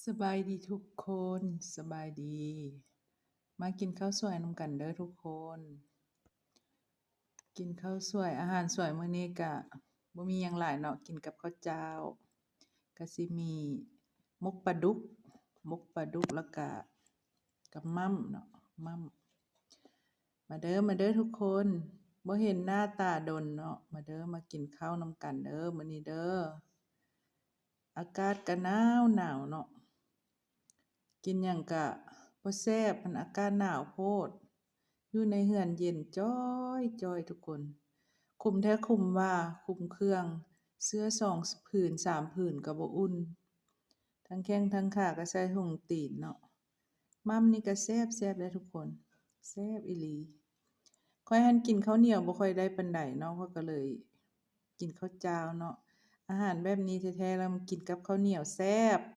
ສະບາຍດີທຸກຄົນ ສະບາຍດີ. ມາກິນເຂົ້າສວຍນຳກັນເດີທຸກຄົນ. ກິນເຂົ້າສວຍ ອາຫານສວຍມື້ນີ້ກະບໍ່ມີຫຍັງຫຼາຍເນາະ ກິນກັບເຂົ້າເຈົ້າ ກະຊິມີໝົກປາດຸກ ໝົກປາດຸກ ແລ້ວກະ ກັບໝ່ຳເນາະ ໝ່ຳ. ມາເດີ ມາເດີທຸກຄົນ ບໍ່ເຫັນໜ້າຕາດົນເນາະ ມາເດີ ມາກິນເຂົ້ານຳກັນເດີມື້ນີ້ເດີ. ອາກາດກະໜາວໜາວເນາະ ກິນຫຍັງກະບໍ່ແຊບ ມັນອາກາດໜາວໂພດ ຢູ່ໃນເຮືອນເຢັນຈ້ອຍໆ ທຸກຄົນ ຄຸມແທ້ຄຸມວ່າ ຄຸມເຄື່ອງ ເສື້ອສອງຜືນສາມຜືນກະບໍ່ອຸ່ນ ທັງແຂ້ງທັງຂາກະໃສ່ຖົງຕີນເນາະ. ໝ່ຳນີ້ກະແຊບ ແຊບເດ້ທຸກຄົນ ແຊບອີ່ຫຼີ. ຂ້ອຍຫັ້ນກິນເຂົ້າໜຽວບໍ່ຄ່ອຍໄດ້ປານໃດເນາະ ຂ້ອຍກະເລີຍກິນເຂົ້າເຈົ້າເນາະ. ອາຫານແບບນີ້ແທ້ໆ ແລ້ວກິນກັບເຂົ້າໜຽວແຊບ